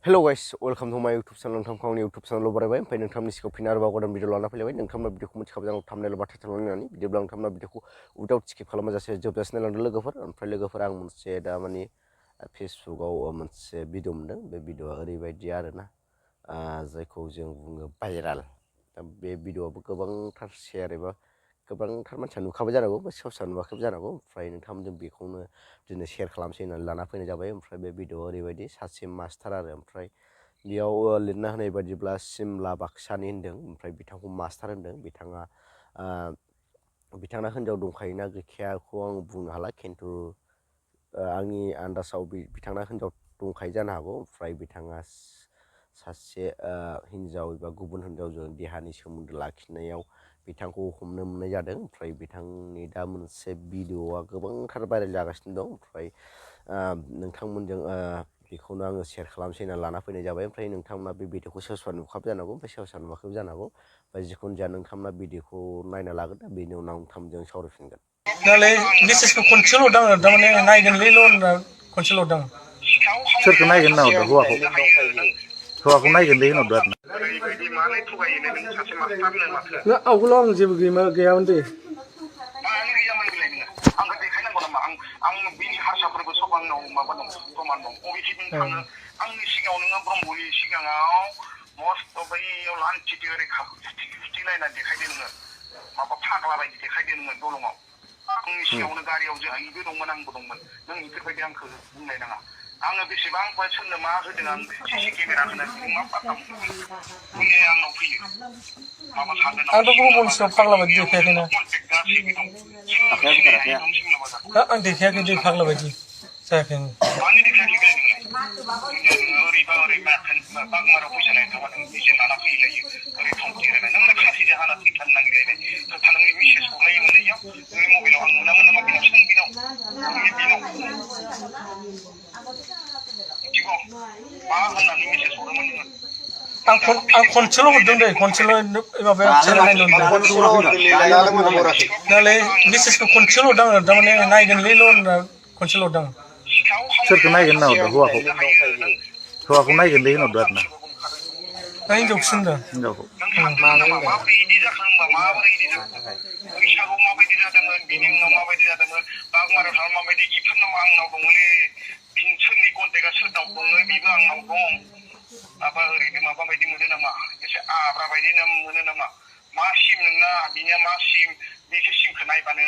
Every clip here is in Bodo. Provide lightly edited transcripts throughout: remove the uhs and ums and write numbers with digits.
Hello guys, welcome to my YouTube channel. नोंथांखौ YouTube channel बारायबाय ओमफ्राय नोंथांनि सिगाङाव फिन आरोबाव गोदान भिडिअ लाना फैलायबाय नोंथांमोना भिडिअखौ मिथिखाबाय जानांगौ थाम्बनेल बा टाइटेल नायनानै बिदिब्ला नोंथांमोना भिडिअखौ उइदाउट स्किप खालामाजासे जोबजासिम नायलांदो लोगोफोर ओमफ्राय लोगोफोर आं मोनसे दा माने फेसबुकआव मोनसे भिडिअ मोनदों बे भिडिअआ ओरैबायदि आरोना जायखौ जों बुङो भाइराल दा बे भिडिअआबो गोबांथार शेयार एबा गोबांथार मानसिया नुखाबाय जानांगौ बा सोरबा नुवाखैबो जानांगौ ओमफ्राय नोंथांमोनजों बेखौनो दिनै शेयार खालामसै होननानै लाना फैनाय जाबाय ओमफ्राय बे भिडिअआ ओरैबायदि सासे मास्टार आरो ओमफ्राय बेयाव लिरना होनाय बायदिब्ला सिमला बाक्सानि होन्दों ओमफ्राय बिथांखौ मास्टार होन्दों बिथाङा हिनजाव दंखायोना गैखायाखौ आं बुंनो हाला खिन्थु आंनि आन्दाजाव बिथाङा हिनजाव दंखायो जानो हागौ ओमफ्राय बिथाङा सासे हिनजाव एबा गुबुन हिनजावजों देहानि सोमोन्दो लाखिनायाव बिथांखौ हमनो मोननाय जादों ओमफ्राय बिथांनि दा मोनसे भिडिअआ गोबांथार भाइरेल जागासिनो दं ओमफ्राय नोंथांमोनजों बेखौनो आङो शेयार खालामसै होनना लाना फैनाय जाबाय ओमफ्राय नोंथांमोना बे भिडिअखौ सोरबा नुखाबाय जानांगौ ओमफ्राय सोरबा नुवाखैबो जानांगौ ओमफ्राय जिखुनु जाया नोंथांमोना भिडिअखौ नायना लागोन दा बेनि उनाव नोंथांमोनजों सावरायफिनगोन नालाय मेसेजखौ खनसेल' हरदां आरो थारमाने नायगोनलैल' होनना खनसेल' हरदां सोरखौ नायगोन होनना हरदों हौवाखौ नायगोनलै होनहरदों आरो ओरैबायदि मानो थगायोनो नों सासे मास्टारनो माथो आवगोलाव आं जेबो गैयामोन दे मानो गैयामोन बेलाय नोङो आंखौ देखायनांगौ नामा आं बिनि हारसाफोरबो सब आंनाव माबा दं प्रमान दं अबेखि नों थाङो आंनि सिगाङाव नोङो ब्रह्मनि सिगाङाव मस्त' बैयाव लान्थिथि ओरै फुथिलायना देखायदो नोङो माबा फाग्ला बायदि देखायदो नोङो दलङाव आंनि सिगाङावनो गारियाव जोंहायबो दंमोन आंबो दंमोन नों बेफोरबायदि आंखौ बुंलायनाङा आङो बेसेबां सोरनो मा होदों आं सिसि केमेरा होनानै नों मा पात्ता मोनगोन बुंनाया आंनाव फैयो माबा सानदों नामा आंथ' ब्रह्मनि सायाव फाग्ला बायदि देखायाखैना कन्टेक्ट गासैबो दं सिनाय हायै दं सिमला बाजार आं देखायाखै दे फाग्ला बायदि जायाखै आं मानो देखायाखै बेलाय नोङो ओरैबा ओरै बागमाराव फैसा लायनो थाबा नों बिजों लाना फैलायो ओरै थंथि रायलाय नोंनो खासिजों हाना थैथारनो नागिरलायनाय नोंनि मेसेज हरलायोमोन इयाव नोंनि मबाइलाव आं मोनामोन नामा बेनाव सों बेनाव नोंनि बेनाव मिथिगौ मा होननानै मेसेज हरोमोन नोङो आं खनसेल' हरदों दे खनसेल' माबायाव चेनेल नायनो हरदों नालाय मेसेजखौ खनसेल' हरदां आरो थारमाने नायगोनलैल' होनना खनसेल' हरदां सोरखौ नायगोन होनना हरदों हौवाखौ नायगोनलै होनहरदों आरो ना हिनजावखौसो होनदों हिनजावखौ माबोरै इदि जाखो होनबा माबोरै इदि जाखो बैसागुआव माबायदि जादोंमोन बिनि उनाव माबायदि जादोंमोन बागमाराव थांनानै माबायदि इफोरनाव आंनाव दङलै सोरनि कन्टेक्टआ सोरनाव दङ बेबो आंनाव दं माबा ओरैनो माबा बायदि मोनो नामा एसे आब्रा बायदि मोनो नामा मा सिम नोंना बिनिया मा सिम बेसो सिमखौ नायबानो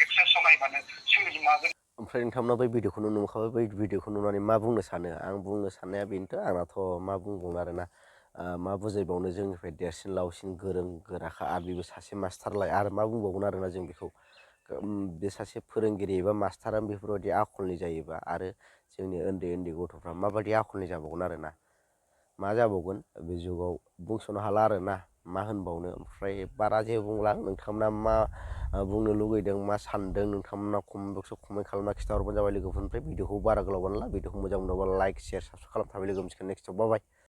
एक्सेन्सआव नायबानो सोर मागोन ओमफ्राय नोंथांमोना बै भिडिअखौ नुनो मोनखाबाय बै भिडिअखौ नुनानै मा बुंनो सानो आं बुंनो साननाया बेनोथ' आंनाथ' मा बुंबावनो आरोना मा बुजायबावनो जोंनिफ्राय देरसिन लावसिन गोरों गोराखा आरो बेबो सासे मास्टारलाय आरो मा बुंबावगोन आरोना जों बेखौ बे सासे फोरोंगिरि एबा मास्टारा बेफोरबायदि आखलनि जायोबा आरो जोंनि उन्दै उन्दै गथ'फ्रा माबायदि आखलनि जाबावगोन आरोना मा जाबावगोन बे जुगाव बुंस'नो हाला आरोना मा होनबावनो ओमफ्राय बारा जेबो बुंला नोंथांमोना मा बुंनो लुगैदों मा सानदों नोंथांमोना कमेन्ट बक्सआव कमेन्ट खालामना खिन्थाहरबानो जाबाय लोगोफोरनिफ्राय भिडिअखौ बारा गोलाव बानायला भिडिअखौ मोजां मोनोबा लाइक शेयार साबसक्राइब खालामना थाबाय लोगो मोनसिगोन नेक्स्टआव बाय